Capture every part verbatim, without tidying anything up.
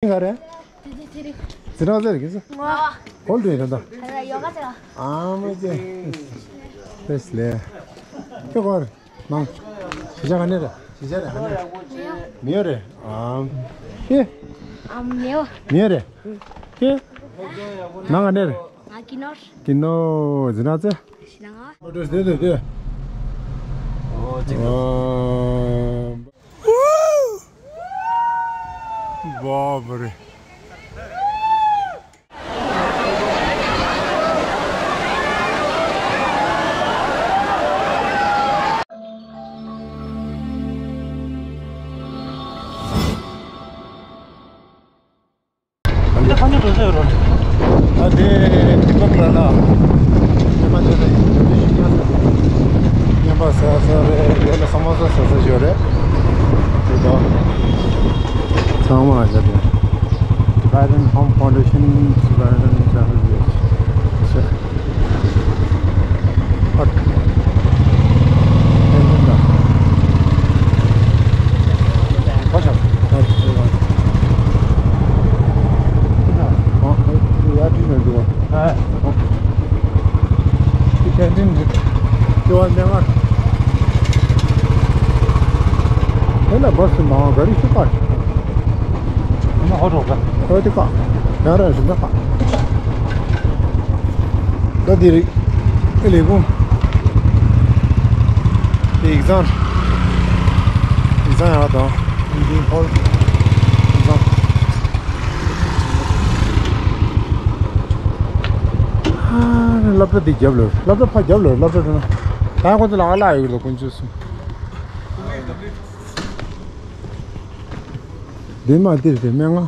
ག་རེ། དེ་དེ་དེ་རེད། ཙི་རང་ཟེར་གི་སི། ང་། གོལ་ཌྲིང་རེད་ད། ད་ཡོ་ག་ཅག་ཨ་མ་ཅེ། ཏེས་ལེ། ཁྱོད་ག་རེ། ནང་། ཞི་ཅག་ག་ནས་རེད། ཞི་ཅག་རེད་ག་ནས། མི་ཡོད་རེད། ཨ། ཁྱེད། ཨ་མི་ཡོད། མི་ཡོད་རེད། ཁྱེད། ནང་ག་ནས་རེད། ང་ཀི་ནོར། ཀི་ནོར་ཙི་རང་ཟེར། ཞི་ན་ང་། ཨོ་ཏོ་སྟེ་སྟེ་སྟེ། ཨོ་ཅིག་བ་བ་རེད། འདི་ཁ་ཉོ་འགྲོ་ས་ཡོད་རོ། ད་དེ་དེ་བབ་ལ་ལ། ཉན་པ་དེ་ལ་ཡིན་དེ་ཞིག་ཉན་ས། ཉན་པ་ཟ་ས་རེད། དེ་ལ་ས་མ་ཟ་ཟ་ས་ཞོ་རེད། དེ་དག་ཚང་མ་ཨ་ཞབས་ཡིན། Tibetan Home Foundation Tibetan Travel Village. ད་འདི་རེད། ཨེ་ལས་ཁུངས། དེ་ཡིག་ཚང་། ཡིག་ཚང་ཡག་དང་། ཡིག་ཚང་ཕོལ། ཡིག་ཚང་། ཨ། སློབ་གྲྭ་འདི་རྒྱབ་ལོས། སློབ་གྲྭ་ཕ་རྒྱབ་ལོས། སློབ་གྲྭ་དེ་ན། ད་ཁོ་ཚོ་ལ་ཨ་ལ་ཡོད་ལ་དཀོན་མཆོག་གསུམ། འདི་མ་འདིར་དེ་སྨན་ཁང་།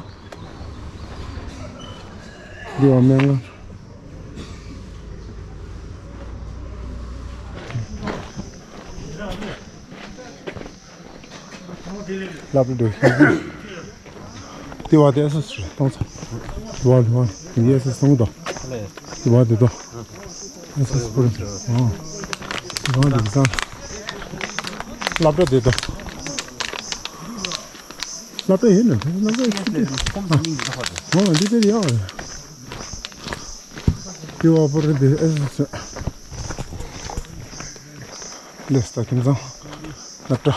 འདི་བ་སྨན་ཁང་། སློབ་གྲྭ་འགྲོ་ཤེས་ཀྱི། དེ་བ་དེ་ཨེ་སི་ཨེ་སི་རེད་གཏོང་ཚར། དེ་བ་དེ་བ་དེ་ཨེ་སི་ཨེ་སི་གཏོང་དང་། དེ་བ་དེ་དང་། ཨེ་སི་ཨེ་སི་པུ་རི་ཨ། དེ་བ་དེ་དང་། སློབ་གྲྭ་དེ་དང་། སློབ་གྲྭ་ཡིན་ན་སློབ་གྲྭ་ཆུ་དེ། ཨ། འོ་འདི་དེ་ཡག་རེད། དེ་བ་པུ་རི་དེ་ཨེ་སི་ཨེ་སི། ལེས་ད་ཁྱིམ་ཚང་། སློབ་གྲྭ།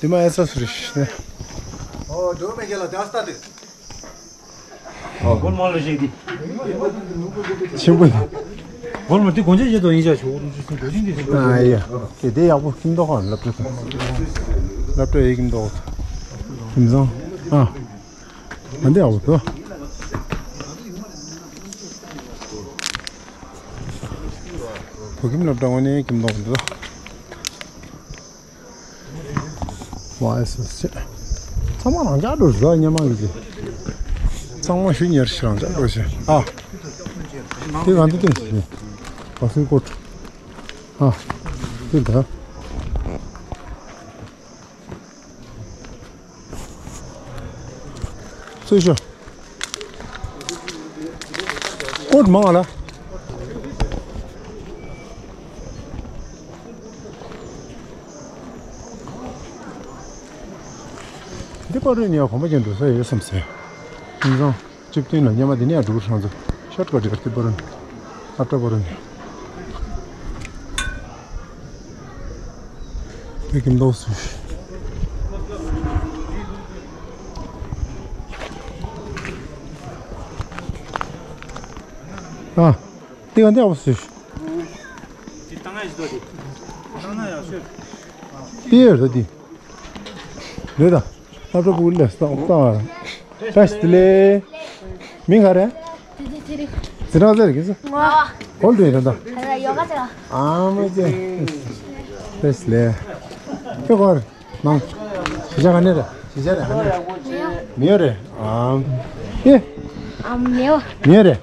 དེ་མ་ཨེ་སི་ཨེ་སི་རེད་ཤག་ཨོ་ཇོ་མེ་གེ་ལ་ཇ་སྟ་དེ། ཨོ་གོལ་མ་ལ་ཞིག་དེ། ཆེན་པོ་དེ། གོལ་མ་དེ་གོན་ཆ་བྱེད་དོ་ཡིན་ཆ་ཆོག་རུང་ཆུ་སུན་གོ་ཆིན་དེ་ཆོག་ཨ་ཡ། དེ་དེ་ཡག་པོ་ཁྱིམ་ཐོག་ཁང་སློབ་གྲྭ་དང་། སློབ་གྲྭ་ཡི་ཁྱིམ་ཐོག་ཁྱིམ་ཚང་། ཨ། ཨ་འདི་ཡག་པོ་འདུག་བོད་ཁྱིམ་སློབ་གྲྭ་དངོས་གནས་ཁྱིམ་ཐོག་འདུག་བ་ཨེ་སི་ཨེ་སི་ཚང་མ་རང་འཇགས་འགྲོ་ཟ་སྙན་མ་གི་ཅི། ཚང་མ་ཞུ་ཉེར་ཞིག་རང་འཇགས་འགྲོ་ཞེས་ཨ། དེ་ག་འདི་སྟོན་ཞིག་ནས་བ་སུའི་ཀོ་ཁྲུ་ཨ། དེ་ད། སུ་ཤོ། ཀོ་ཁྲུ་མང་ང་ལ། འདི་པར་རིས་ནས་གོམ་པ་ཅན་འགྲོ་ས་ཡོད་བསམ་སེ། དེང་སང་། བཅུ་བདུན་ལ་སྙེ་མ་འདི་ནས་འགྲོ་གི་རང་ཚོ་ཤོར་ཀ་ཊི་ཡར་ཏི་པར་རིས། ཨ་ཏྲ་པར་རིས། དེ་གི་མདོག་སུ། ཨ། དེ་ག་འདི་ཨ་སུ། དེ་ཡོད་རེད་དེ། རེད་ད། ཨ་ཏྲ་པུ་ལེ་སྟག་སྟག་བཀྲ་ཤིས་བདེ་ལེགས། མིང་ག་རེ། དེ་དེ་དེ་རེད། ཙི་རང་ཟེར་གི་སི། ང་། གོལ་ཌྲིང་རེད་ད། ད་ཡོ་ག་ཅག་ཨ་མ་ཅེ། བཀྲ་ཤིས་བདེ་ལེགས། ཁྱོད་ག་རེ། ནང་། ཞི་ཅག་ག་ནས་རེད། ཞི་ཅག་རེད་ག་ནས། མི་ཡོད་རེད། ཨ། ཨེ། ཨ་མི་ཡོད། མི་ཡོད་རེད།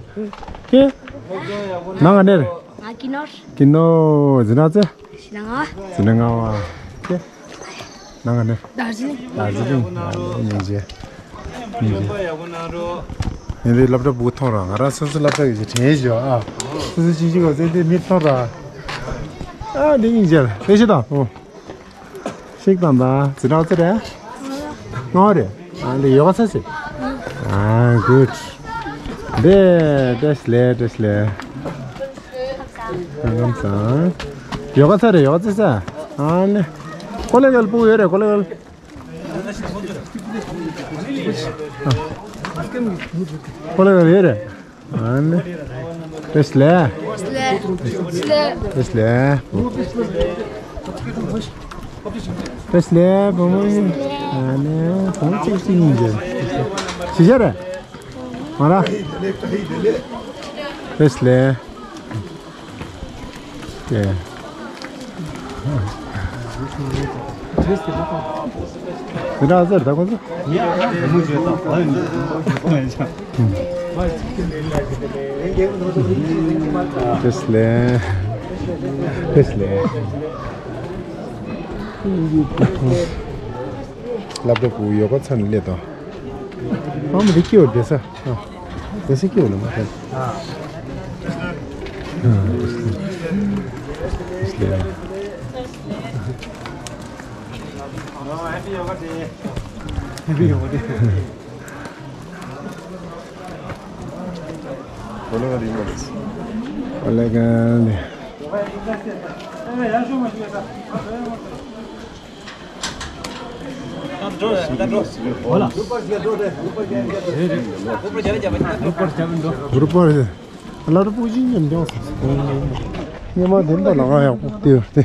ཁྱེད། ནང་ག་ནས་རེད། ང་ཀི་ནོར། ཀི་ནོར་ཙི་རང་ཚེ། ཞི་ན་ང་། ཙི་ན་ང་བ། ཁྱེད། ནང་ག་ནས། དར་ཇི་ལིང་། དར་ཇི་ལིང་། ཨ་ནི་སྙིང་རྗེ། སྙིང་རྗེ། ངས་འདི་སློབ་གྲྭ་སྤུ་གུ་མཐོང་ར། ང་རང་སོ་སོ་སློབ་གྲྭ་ཡོད་ཅེས་དྲན་ཞོག་ཨ། སོ་སོ་གཅིག་གཅིག་ག་ཚོད་འདི་མི་མཐོང་ར། ཨ་འདི་སྙིང་རྗེ་ལ་ཕེབས་ཤིག་དང་། ཨོ། གཅིག་དང་ད་ཟི་རག་ཚེ་རེད། ང་རེད། ཨ་འདི་ཡོ་ག་ཚ་ཟེར། ཨ་གུད། འདི་བཀྲ་ཤིས་བཀྲ་ཤིས། ལམ་སང་། ཡོ་ག་ཚ་རེད། ཡོ་ག་ཚ་ས། ཨ་ནི། ཀོ་ལེ་གལ་སྤུ་ཡོད་རེད། ཀོ་ལེ་གལ། ཀོ་ལེ་གལ་ཡོད་རེད། ཨ་ནི། བཀྲ་ཤིས་བཀྲ་ཤིས། བཀྲ་ཤིས། བཀྲ་ཤིས་བུ་མོ་ཡིན། ཨ་ནི་བུ་མོ་གཅིག་གཅིག་ཡིན་གྱི། ཤི་ཤ་རེད། མ་ར། བཀྲ་ཤིས། ཀྱེ། འདི་འདྲ་ཟེར་ད་ཁོ་ཚོ། བཀྲ་ཤིས་བཀྲ་ཤིས། སློབ་གྲྭ་ཕྲུ་གུ་ཡོ་ག་ཚ་ནས་སླེབས་དང་། ཨ་མ་དེ་སྐྱེ་བ་བསྡད་ས། ཨ། བསྡད་ས་སྐྱེ་བ་ལ་མ་ཐལ། ཨ། ཨ། ཧེ་པི་ཡོ་ག་ཌེ། ཧེ་པི་ཡོ་ག་ཌེ། ཨོ་ལེ་ག་ལེ། ཨུ་རུ་པར་ལ་རུ་པོ་ཆེ་མཉམ་འཇོག་སྙེ་མ་དེ་འདྲ་ལ་ང་ཡག་པོ་དེ་དེ།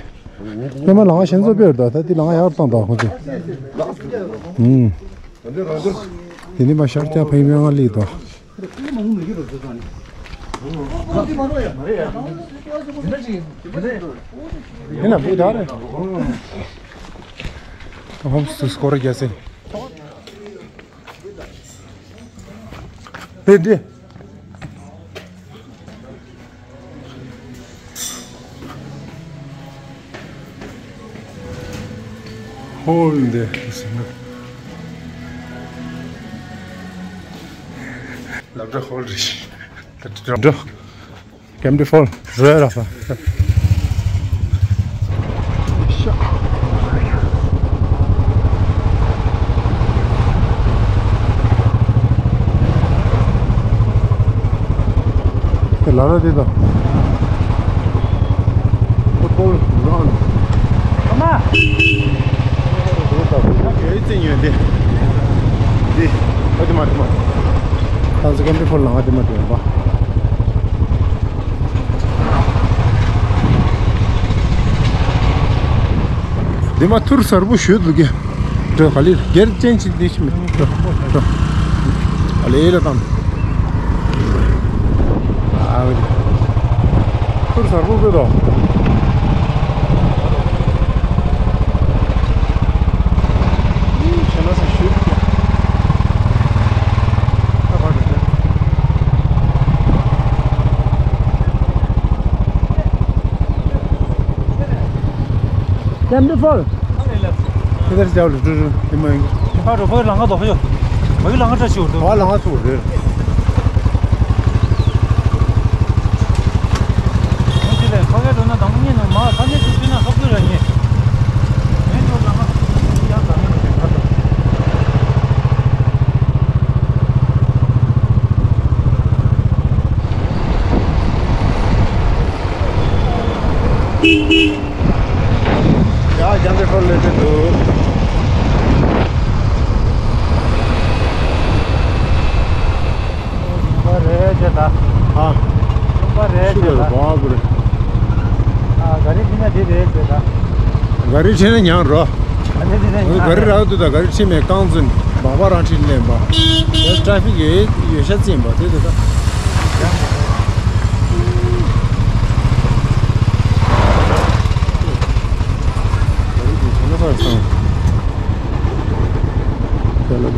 སྙེ་མ་ལ་ང་ཞེན་བཟོ་དཔེར་ད་ད་དེ་ལ་ང་ཡག་བཏང་ད་ཁོ་ཚོ། ཨུམ། དེ་ནི་མ་ཤར་སྐྱ་ཕ་ཡི་མའི་ང་ལི་དོ། དེ་ན་བུ་ད་རེ། ཧོམ་སུ་སྐོར་རྒྱ་སེ། དེ་དེ། ཧོལ་འདི། ལབ་འགྲོ་ཧོལ་རེད། འགྲོ། Kempty Fall རོལ་ར་ཧྥ། དེ་ལ་ར་དེ་དང་། Football ground. ཨ་མ། ཡོད་ཙི་ཡོད་དེ། དེ། ཨ་དེ་མ་དེ་མ། ད་ཚོ་Kempty Fall ལ་ང་དེ་མ་དེ་ཡོད་པ། འདི་མ་ཐུར་གསར་པོ་ཞུས་འདུག་གི། འགྲོ་ག་ལེར་སྒེར་ཅན་ཅིག་འདི་ཤི་མི་འགྲོ་འགྲོ། ཨ་ལེ་ལ་དང་། ཨ་ཝེ། ཐུར་གསར་པོ་དགོས་དོ། ཁྱེད་ན་ས་ཞུས་ཀྱི། ཁ་པར་དུ། Kempty Fall. किधर से जाओ? हाँ, रुको, लंगा दो, यो। वही लंगा टच हो, तो। हाँ, लंगा टूट रहे। मुझे ले, खगे तो ना, दम नहीं ना, माँ, खाने तो बिना सब कुछ रहिए। मैं तो लंगा, यार, खाने को देखा तो। ཡ་རྒྱ་མཚོ་ཁོ་ལེ་ཏེ་འདུག་ཡོང་པ་རེད་ཅེ་ད། ཨ། ཡོང་པ་རེད་ཅེ་ད། ཤུ་ག་བ་བུ་རེད། ཨ་ག་རེ་ཕྱིན་ན་དེ་རེད་ཅེ་ད། ག་རེ་ཕྱིན་ན་ཉང་རོ། ག་རེ་ཕྱིན་ན་ཉང་རོ། ག་རེ་རག་ཏུ་ད་ག་རེ་ཕྱིན་མེད་རྐང་འཛིན་བང་བ་རང་ཁྲིད་ལེན་པ། དེ་ཏྲ་ཕིག་ཡོད་ཡོད་ཤ་རྩིན་པ་དེ་དེ་ད།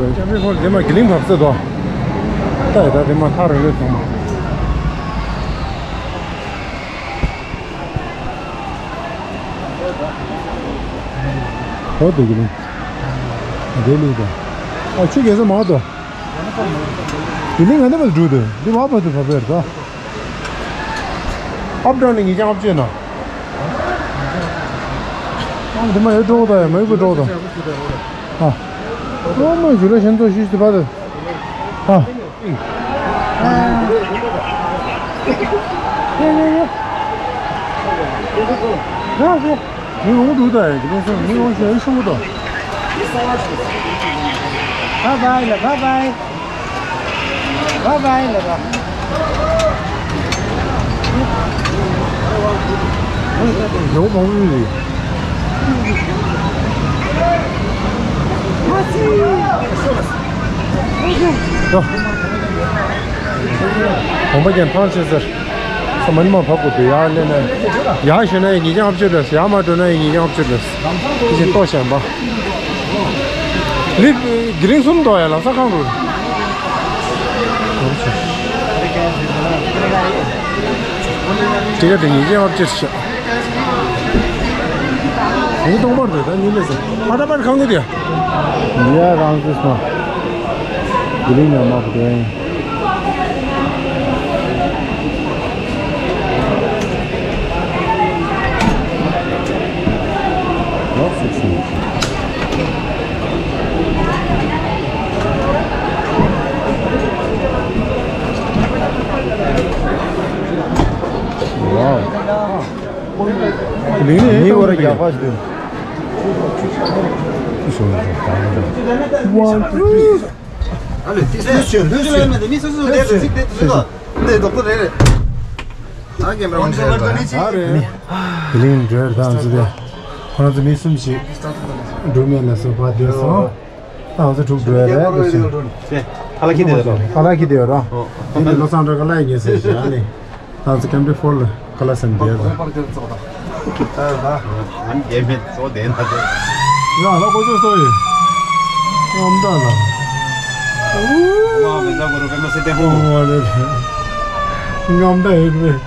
ལྕམ་རི་ཧོར་དེ་མ་གི་ལིང་བབས་སེ་དོ། ད་ཡ་ད་དེ་མ་ཐག་རིང་རེད་ཚང་མ། ཧོ་དེ་གི་ལིང་། དེ་ལིང་དང་། ཨ་ཆུ་རྒྱལ་ས་མ་དོ། དེ་ལིང་ང་ནི་མ་འགྲོ་དོ། འདི་མ་བབས་དུ་བབས་པས་དོ། ཨབ་ཌའོན་ནི་ཉིས་བརྒྱ་ལྔ་བཅུ་ན། འདི་མ་ཡོད་འགྲོ་དང་ཡ་མ་ཡོད་པའི་འགྲོ་དང་། ཨ། ཨོ་མ་ཞུ་ལ་ཞན་ཚོ་ཤུ་ཞུ་དེ་བ་དེ། ཨ། མི་འོང་འདུག་ད་ཡ་དེ་ནས་སོང་མི་འོང་ཞེས་ཤོང་གི་འདུག Bye bye ལ་bye bye། Bye bye ལ་bye། ཡོང་མང་པོ་རེད། ཡོ། གོམ་པ་རྒྱན་ཕང་ཆེ་ཟེར། ས་མ་ནི་མ་བབ་དགོས་དུས་ཡར་སླེབས་ན། ཡར་ཞོན་ན་ཡང་ཉིས་བརྒྱ་ལྔ་བཅུ་རེད། ཡར་མར་འགྲོ་ན་ཡང་ཉིས་བརྒྱ་ལྔ་བཅུ་རེད། དེ་བཞིན་ལྟོ་ཞན་པ། ལིབ་དེ་རིང་གསུམ་འདུག་ཡ་ལམ་སང་གང་རུ། ཊི་ཀེ་ཊི་དེ་ཉིས་བརྒྱ་ལྔ་བཅུ་ཞིག་ཨ་ནི་སྟོང་པར་དུ་ད་ཉིན་ལས་སོ། ཕ་ད་པར་གང་གི་དེ། ཡ་རང་ཚོས་སོ། དེ་རིང་ཡང་མ་གོ་དེ། Wow. ནི་བར་རྒྱག་པ་ཞིག་འདུག One, two. ཨ་ལེ་ཏི་སི་ལུས་ཆོད་ལུས་ཆོད། མི་སོ་སོ་དེ་རེ་ཟིག་དེ་དེ་དེ་དོག་པོ་རེ་རེ། ཨ་གེམ་ར་ཝན་ཆེ་ཨ་རེ། དེ་རིང་འགྲོ་ཡར་དང་ཚོ་དེ། ཁོ་རང་ཚོ་མི་གསུམ་ཞིག་འགྲོ་མེད་ལ་སོ་པ་དེ་སོང་། ཏང་ཚོ་དྲུག་འགྲོ་ཡ་རེད་དེ་ཞིག་ཧ་ལ་ཁི་དེ་ཡོད་ར། ཧ་ལ་ཁི་དེ་ཡོད་ར། དེ་ནི་བློ་བཟང་སྒྲོལ་དཀར་ལ་ཡི་ངེས་ཟེར་ཞིག་ཨ་ནི། ཏང་ཚོ་ཀེམ་པི་ཕོར་ལ་ཀ་ལ་སེམ་དེ་ཡོད་ར། ཨ་ནི་རྒྱལ་མེད་གཙོ་བོ་དེ་ན་དེ། ཡ་ལ་ཀོ་ཚོ་སོ་ཡི། ངམ་ད་ལ། ཨོ་མི་ཟ་གོ་རོ་པེ་མ་སེ་ཏེ་ཧོ། ཨོ་རེད། ངམ་ད་ཡོད་རེད།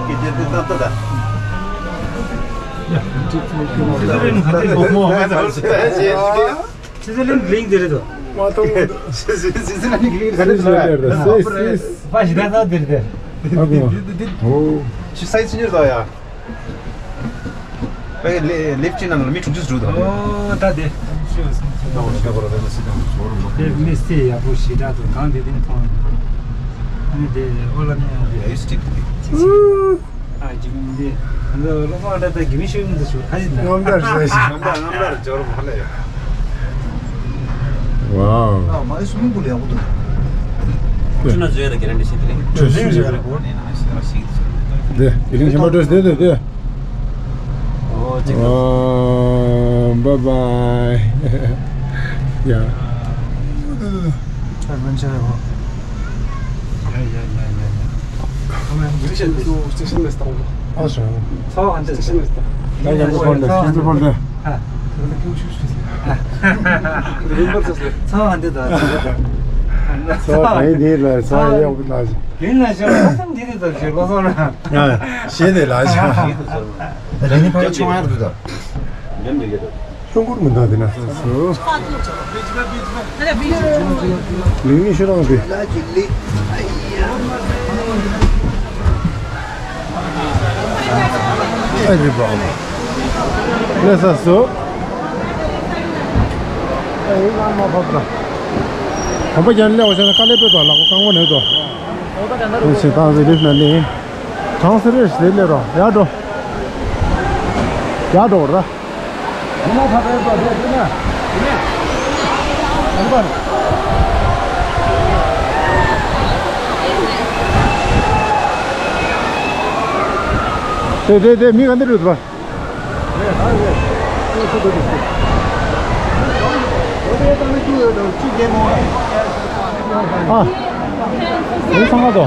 ཀི་ཏེ་ཏེ་ཏ་ཏ་ཏ། སི་ཛི་ལན་གླིང་དེ་རེད་དོ། མ་གཏོགས། སི་ཛི་ལན་གླིང་དེ་རེད་དོ། སི་ཛི་ལན་གླིང་དེ་རེད་དོ། ཨོ། ཞི་ད་ད་དེ་རེད་དེ། ཨ་གོ། ཨོ། ཞི་སའི་ཚི་ཉེར་དོ་ཡ། པའི་ལེབ་ཅི་ནང་ལ་མི་དྲུག་ཅུ་འགྲོ་དང་། ཨོ་ད་དེ། ད་འོ་ཤ་བོར་བའི་སི་ཏང་ཚོར་མོ། དེ་མི་སི་ཡག་པོ་ཞེ་དྲག་ཏུ་གང་དེ་དེ་མཐོང་། ཨ་ནི་དེ་ཨོ་ལ་ནི་ཡ་ཡུ་སི་ཏི་དེ། ཨ་ཇི་མི་དེ། ཨ་ནི་ལོ་མ་འདྲ་ད་གི་མི་ཤོད་མི་འདུག་ཤོད་ཨ་ནི་ད། ངམ་ད་རེད་ཤི། ངམ་ད་ངམ་ད་རེད་འབྱོར་མ་ལས། ཝའོ། ཨ་མ་ཨི་སུ་མིང་པུལ་ཡག་པོ་འདུག་ཁུ་ཆུ་ན་ཟོས་ད་གེ་རན་ཏི་ཤེས་དེ་རེད། ཁུ་ཆུ་ཟོས་ད་གེ་རན་ཏི་ཤེས། དེ་དེ་རིང་ཞིམ་པ་འགྲོས་དེ་དེ་དེ། ཨོ་ཅིག་ཨོ་བཱའི་བཱའི། ཡ། ཨེ་ཝེན་ཅར་ཡོད། ཡ་ཡ་ཡ་ཡ་ཡ། ཨ་ཤ། ཚ་བ་ཧན་ཏེ་ད་ཡང་གོ་ཧན་ཏེ་ཤིང་ཏུ་ཧན་ཏེ། ཚ་བ་ཧན་ཏེ་ད། ཚ་བ་ཧན་ཏེ་ད། ཡིན་ལ་ཚ་བ་ཡག་པོ་ན། ཡིན་ལ་ཤ་ཁ་སང་འདི་རེད་ད་ཞེས་ལོ་སོང་ར། ཞེས་དེ་ལ་ཤ། རེ་ནི་ཕ་ཆུང་ཡར་དུ་ད། ལྷུན་གུར་མི་འདུག་དེ་ན། ལིང་ཤི་རང་དེ། ཨ་རི་བ། ལས་ས་སུ། ཨ་ཡིན་ང་མ་ཕབ་ད། གོམ་པ་རྒྱབ་ནས་སླེབས་པ་བྱས་ན་དཀའ་ལས་དཔེ་དོ་ལག་པ་རྐང་པ་ནས་དོ། ཨོ་ད་ག་འདྲ་རེད། ཞེ་ཐང་ཟེར་ལིབ་ན་ནི། གྲང་ས་རེད་ཟེར་ལེ་རོ་ཡར་འགྲོ། ཡར་འགྲོ་ར། དེ་དེ་དེ་མི་ག་འདི་རུ་འདུག་པ། ཨ། ཨེ་སང་ག་དོ།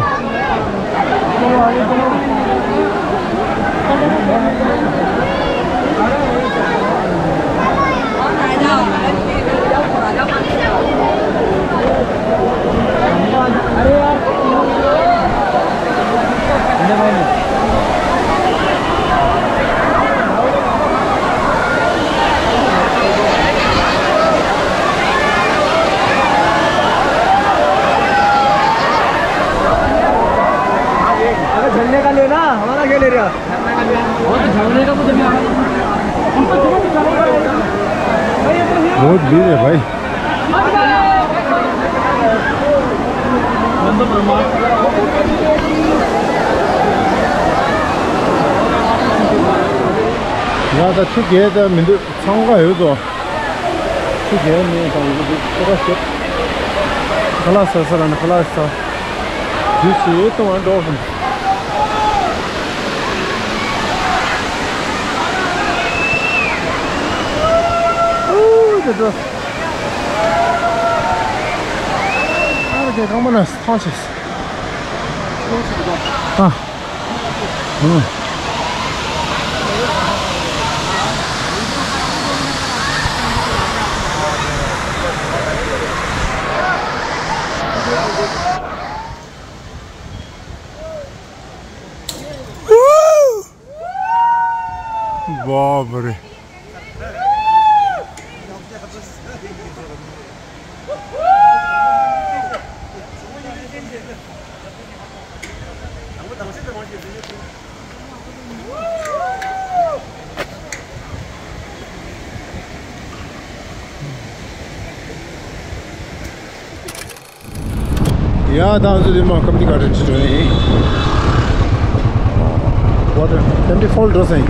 अगर झरने का लेना, हमारा क्या ले रहे हो? बहुत भीड़ है भाई। ཡ་ད་ཆུ་རྐྱལ་ད་མི་འདུག་ཚང་ཁ་ཡོད་དོ། ཆུ་རྐྱལ་མི་དང་ཡོད་དུ་ཁོ་ར་ཤེད། ཁ་ལག་ཟ་ས་ར་ནི་ཁ་ལག་ཟ། དུས་ཚོད་གཏོང་བར་འགྲོ་བསམ། ཨུ་དེ་འགྲོ། ཨ་རེ་གང་མ་ན་ཐང་ཆེ། ཨ། ཨུ། बाप रे। ཡ་ད་ང་ཚོ་འདི་མ་ཀམ་ནི་གར་ཌེན་ཅིག་འགྲོ་ཡིན། ཝ་ཊར་ཀམ་ནི་ཕོལ་འགྲོ་ས་ཡིན།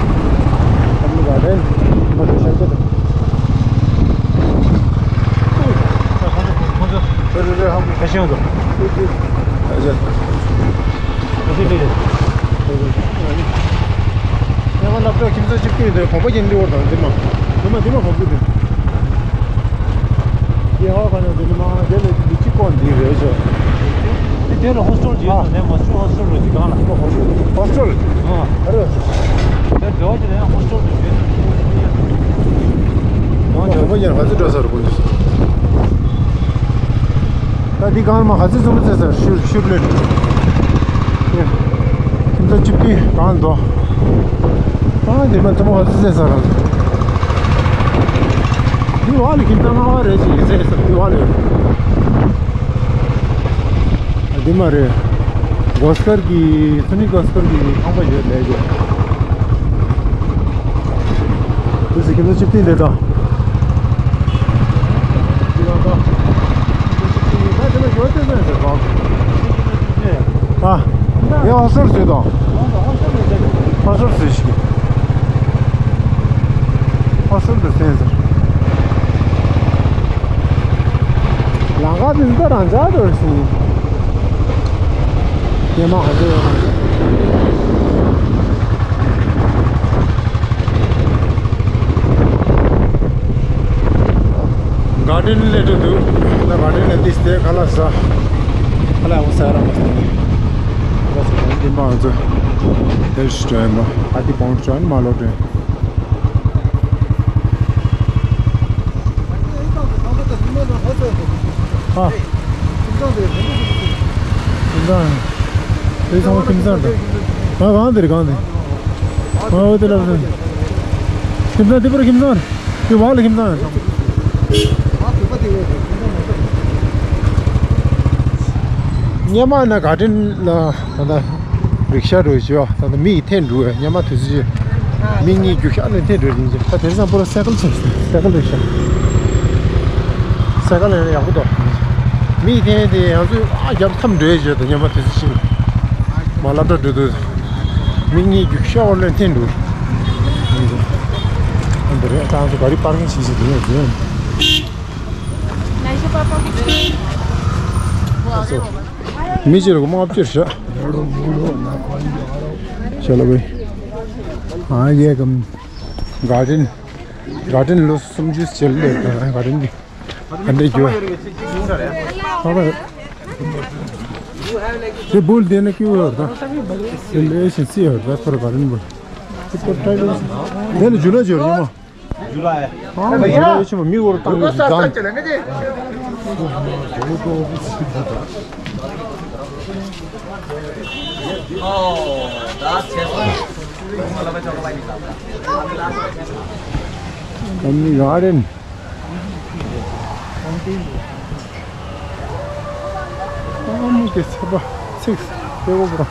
ཀམ་ནི་གར་ཌེན་མ་འགྲོ་ཤར་ཆ་དང་། ཁ་ཤས་འདུག་ཁ་ཤས། ཡང་སློབ་གྲྭ་ཁྱིམ་ཚང་གཅིག་པུ་ཡིན་དུས་གོམ་པ་རྒྱན་འདི་བོར་དང་འདི་མ། འདི་མ་འདི་མ་གོམ་པ་འདི། ཡ་ཧོ་ག་ནས་འདི་མ་དེ་ལས་འདི་གཅིག་པོ་འདི་རེད་ཤག་འདི་དེ་ལ་ཧོ་སི་ཊེལ་ཅིག་ཡོད་དང་ནས་མ་ཆུ་ཧོ་སི་ཊེལ་རེད་འདི་གང་ལ། ཧོ་སི་ཊེལ། ཨ་རེད། དེ་འདྲ་བ་ཅིག་ལ་ཡང་ཧོ་སི་ཊེལ་རེད་ཤག་གོམ་པ་རྒྱན་ག་ཚོད་འགྲོ་ས་རེད་གོ་འདི། ད་འདི་གང་མ་ག་ཚོད་ཚོད་མ་ཚོད་ས་ཤུར་ཤུར་ལེན། ཁྱིམ་ཚང་གཅིག་པུ་གང་འདུག་ཨ་འདི་མ་ཚོད་མ་ག་ཚོད་ཚོད་ས་རང་། འདི་བ་ལ་ཁྱིམ་ཚང་ལྔ་བ་རེད་ཅིག་ཡིན་ཚད་ས་འདི་བ་ལ་ཡོད། འདི་མ་རེད། གོ་སྐར་གྱི་སུ་ནི་གོ་སྐར་གྱི་ཁང་པ་ཡོད་ལས་ཡོད། དེ་ཚོ་ཁྱིམ་ཚང་གཅིག་པུ་འདི་དང་། ཨ། ཡ་ཧོ་སི་ཊེལ་བཟོས་དང་། ཧོ་སི་ཊེལ་བཟོས་ཤིག་ཧོ་སི་ཊེལ་དུ་སེམས་ཟེར། ལམ་ཁ་དེ་འདི་རང་འཇགས་འགྲོ་ཞིག་ཉི་མ་ག་ཚོད་ཡོད་ན། གར་ཌེན་སླེབས་འགྲོ་འདུག་ད་གར་ཌེན་ལ་ཏིས་ཏེ་ཁ་ལག་ཟ། ཁ་ལག་འོ་ཟ་ར་མ་ཟ། ཁ་ལག་ཟ་གང་ཡིན་པ་ང་ཚོ་ཧོ་ཊེལ་ཞིག་འགྲོ་ཡིན་པ། ཨ་ཏི་བོང་ཅོན་མ་ལོ་འདྲེ། ཨ། ཁྱིམ་ཚང་། དེ་ཚང་མ་ཁྱིམ་ཚང་རེད། ཨ་གང་དེ་རེད་གང་དེ། ཨ་འོ་དེ་ལབ་སོང་། ཁྱིམ་ཚང་དེ་པར་ཁྱིམ་ཚང་རེད། དེ་བ་ལ་ཁྱིམ་ཚང་རེད། སྔོན་མ་ན་གར་ཌེན་ལ་ད་ལྟ་རིག་ཤ་འགྲོ་བཞི་བ་ད་ལྟ་མི་ཡི་འཐེན་འགྲོ་བས་སྔོན་མ་དུས་ཚོད་ཅིག་མི་གཉིས་རྒྱུག་ཤ་ལ་འཐེན་འགྲོ་བཞིན་ཅིག་ད་དེང་སང་པུ་ར་སའི་ཀལ་ཆགས་སོང་། སའི་ཀལ་རིག་ཤ། སའི་ཀལ་ཡང་ཡག་པོ་འདུག་མི་ཡི་འཐེན་དེ་ཡང་ཚུལ་ཨ་རྒྱབ་མཚམས་འགྲོ་བཞིན་ད་སྔོན་མ་དུས་ཚོད་ཅིག་མ་སློབ་གྲྭ་འགྲོ་དུས་མི་གཉིས་རྒྱུག་ཤ་བར་ལ་འཐེན་འགྲོ། འདི་རེད་ད་ང་ཚོ་ག་རི་པར་ཀིང་བྱེད་བཞིན་འདུག་ཡོད་འདུག་མི་ཕྱིར་དགོས་མ་ཕྱིར་ཤག་ཤ་ལ་བའི། ཨ་ཡེ་གམ། གར་ཌེན། གར་ཌེན་ལོ་སུམ་ཅུ་ཅིག་ལས་གར་ཌེན་འདི། ཨ་འདི་རྒྱུ། ཨ་བ། དེ་བུལ་དེ་ནི་ཀི་ཡོར་ད། དེ་ལས་ཤིན་སི་ཡོར་ད་ཁོར་གར་ཌེན་བུལ། དེ་ལ་ཇུ་ལ་ཇོར་ཉི་མ། ཇུ་ལ་ཡ། ཨ་ཇུ་ལ་ཡ་ཆེན་པོ་མི་འོར་བཏང་གི་ཟང་། ཨ་མི་གར་ཌེན། ཨ་མི་གི་ཚེ་པ་ཚིགས་པའི་འོག་ར།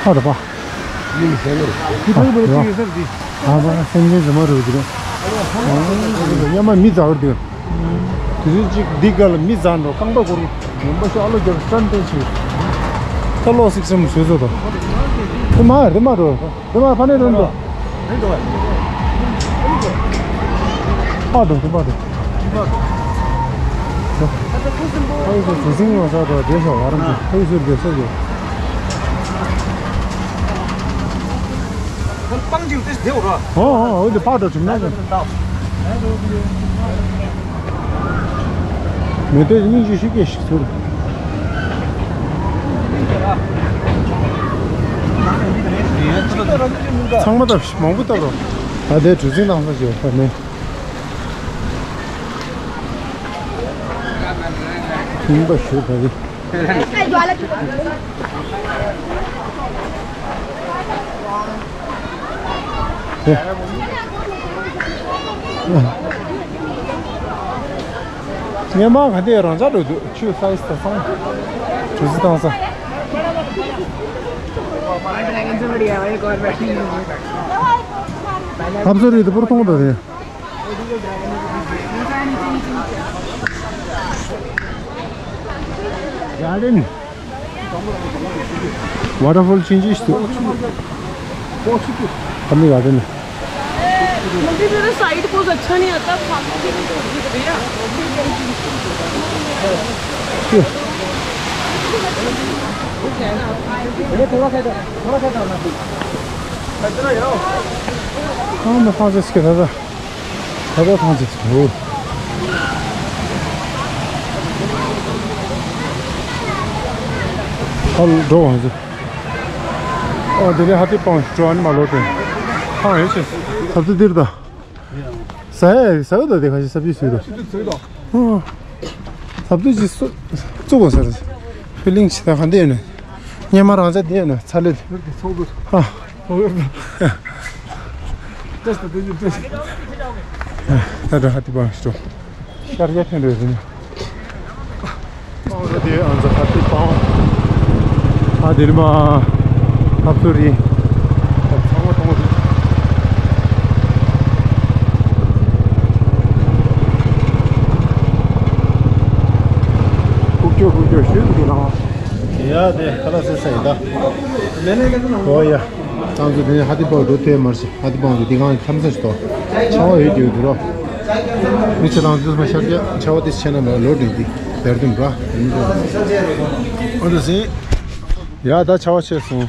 ཨ་རེད་པ། ཡིན་ཟེར་ནས། ཁྱི་ཕ་གི་བར་ཅིག་ཡོད་ས་རེད། ཨ་པ་སེམས་ཅན་ཟེར་མ་རེད་འདི་རེད། ཨ་ཉི་མ་མི་ཛ་བར་འདུག་དེ་རིང་ཅིག་འདི་ག་ལ་མི་ཛ་འགྲོ། རྐང་པ་སྒུར་ངན་པ་ཤོག་ཨ་ལོ་རྒྱབ་སྲན་ཏན་ཆེ། ད་ལོ་སིག་སམ་བཟོས་བཟོ་དང་། དེ་མ་རེད་མ་འགྲོ། དེ་མ་ཕ་ནས་འགྲོ་འགྲོ། ཨ་འགྲོ་དེ་མ་འགྲོ། ཨ་ཡོ་ཟེར་ཟིང་ཡོང་ས་འགྲོ་བསྡད་ཤོག་ང་རང་ཚོ་ཨ་ཡོ་ཟེར་བསྡད་ས་ཡོད། སྤང་ཅིང་ཏེ་དེའོ་ར། ཨོ་ཨོ་ཨོ་དེ་ཕག་འགྲོ་གྲིམ་ན་ཅིང་། མེ་ཏོག་སྙིང་རྗེ་ཤིག་སྐྱེས་ཤིག་ཟུར། ཚང་མ་བཏབ་ཤིག་མང་པོ་བཏབ་རོགས། ད་དེ་གྲུ་གཟིངས་བཏང་ས་ཞིག་ཡོད་ས་ནས། ཡིན་པ་ཞུ་ད་གི། སྔོན་མ་ག་དེ་རང་ཅག་འགྲོ་འདུག་ཆུ་ས་ཡི་ས་སང་གྲུ་གཟིངས་བཏང་ས། ཁབ་སོ་རི་དེ་པུར་མཐོང་ད་རེད། Garden. Waterfall changes to Kami garden. मुझे मेरा साइड पोज अच्छा नहीं आता। हाँ, मैं पाँच इसके दादा। ད་ལྟ་ཐང་ཅིག་འོ། ཧལ་འགྲོ་བ་ཟེར། ཨ་དེ་ནས་ཧ་ཏི་པང་འགྲོ་ཨ་ནི་མ་ལོ་དེ། ཧང་ཡོད་ཆེ། ཟབ་ཏུ་འདིར་ད། ཟ་ཡ་ཟ་ཡ་ད་དེ་ཁ་ཤས་ཟབ་ཏུ་ཟོས་ད། ཨོ། ཟབ་ཏུ་ཅིག་སུ་བཙུགས་གོ་ཟེར། ཧྥི་ལིང་ཆེ་ད་ག་འདི་ཡོད་ནས། སྙེ་མ་རང་ཅག་འདི་ཡོད་ནས་ཚ་ལེ། ཨ། ད་ད་ཧ་ཏི་པང་ཤོ། ཤར་རྒྱག་ཐོན་འགྲོ་ཟིན། པང་རེད་དེ་ཨང་ཚ་ཧ་ཏི་པང་། ཨ་དེ་ནི་མ་ཧབ་སོ་རི། ཚང་མ་མཐོང་བ་རེད། ཁུག་ཀྱོག་ཁུག་ཀྱོག་ཞུས་འདུག་ལ། ཡ་དེ་ཁ་ལག་ཟས་ས་ཡིན་ད། ཨོ་ཡ། ཏང་ཙུ་དེ་ནས་ཧ་ཏི་པའོ་འགྲོ་ཐལ་མར་ཞིག་ཧ་ཏི་པའོ་འགྲོ་དེ་གང་འཐམ་ས་ཞིག་ཏོ། ཆ་བ་ཡོད་རྒྱུ་འདུག་རོ། མི་ཚེ་ཏང་ཙུ་མ་ཤར་རྒྱ་ཆ་བ་དེ་ཆེ་ན་མ་ལོ་འདྲེན་གྱི་དེར་དུ་འགྲོ། ཨོ་འདྲ་ཟིན། ཡ་ད་ཆ་བ་ཆེ་སོང་།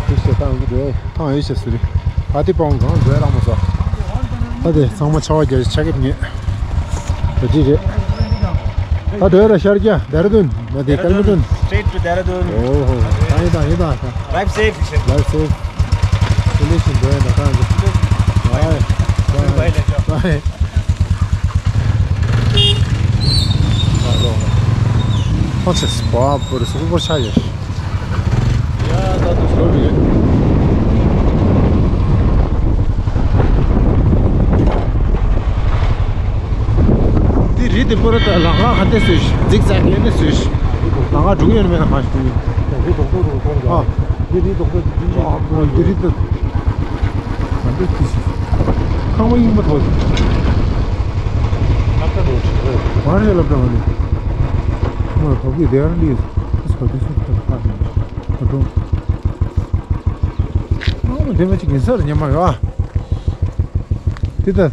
དེ་ཞེ་ཏང་གི་འགྲོ་ཐང་ཡོད་ཞེ་སུ་རི། ཧ་ཏི་པའོ་གང་འགྲོ་རག་མ་སོ། ད་དེ་ཚང་མ་ཆ་བ་རྒྱ་ཆ་ཁེབས་ཉེ། ད་ཅི་རེད། ད་འགྲོ་ར་ཤར་རྒྱ་ལྡེ་ར་ལྡུན་མ་དེ་ཀལ་མ་ལྡུན། Straight to Dehradun. ཨོ་ཧོ། ད་ཡིན་ད་ཡིན་ད། Drive safe. Drive safe. ཀུ་ལེ་ཞིག་འགྲོ་ཡིན་ད་ད་འགྲོ། Bye. Bye. Bye. Bye. ཨ་ཆེ་སྤ་པོར་སུ་པོར་ཆ་ཡོད། ཡ་ད་དུ་ཤོར་ཡོད། དེ་རི་དེ་པོ་ར་ད་ལ་ང་ག་འདྲ་བཟོས་ཤིག་ཛིག་ཛེག་ཡོད་ནི་བཟོས་ཤིག་ལ་ང་འགྲོ་གི་ཡོད་མེད་ན་གང་ཤེས། རི་རྡོག་རྡོག་རྡོག་ཨ། རི་རི་རྡོག་རྡོག་རི་རི་རྡོག་རྡོག་རི་རི་རྡོག་ག་འདྲ་དེ་ཤིག་ཁང་པ་རྙིང་པ་ཐོག་ལ་ད་རེད་ལབ་ད་ང་ནི་ང་ཐོག་གི་དེ་ཡར་ལི་ཨིས་ཁ་དུ་སུ་ཐོག་ཁ་ནི་ཁ་དུ་ཨ་མ་དེ་མ་ཅིག་ཡིན་ས་རེད་ཉན་མ་ཡོད་ཨ། དེ་ད།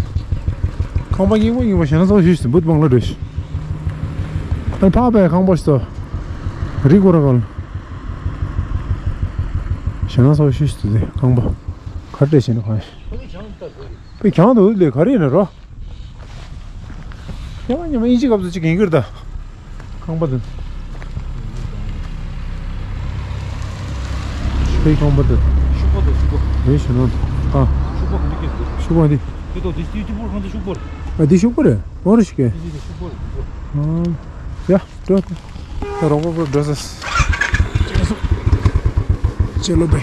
ཁང་པ་རྙིང་པ་རྙིང་པ་ཞེ་ན་ཚོགས་ཞུས་ཟིན་བུད་མང་ལ་འགྲོ་ཞིག་ཨ་ཕ་པའི་ཁང་པ་ཞིག་ཏོ། རི་སྐོར་གང་། ཞེ་ན་ཚོགས་ཞུས་ཟིན་ཁང་པ། ག་རེ་ཞེ་ན་གང་ཞིག་པའི་གྱང་དུ་ལས་ག་རེ་ཡིན་ན་རོ། ཉི་མ་ཉི་མ་ཨིན་ཇི་སྐབས་སུ་ཅིག་ཡིན་གྱི་རེད་ད། ཁང་པ་དེ། ཤུག་པ་དེ་ཤུག་པ། རེད་ཞུ་ན། ཨ། ཤུག་པ་ག་འདི་སྐྱེས་འདུག་ཤུག་པ་འདི། འདི་ཏོ་འདི་འདི་འདི་པོ་རང་འདི་ཤུག་པ་རེད། ཨ་འདི་ཤུག་པ་རེད། གང་རེད་ཤུག་པ། འདི་འདི་འདི་ཤུག་པ་རེད་འདི་པོ། ཨ། ཡ། འགྲོ། ད་རོགས་པ་པོ་འགྲོ་ས། ཅེ་ལོ་པེ།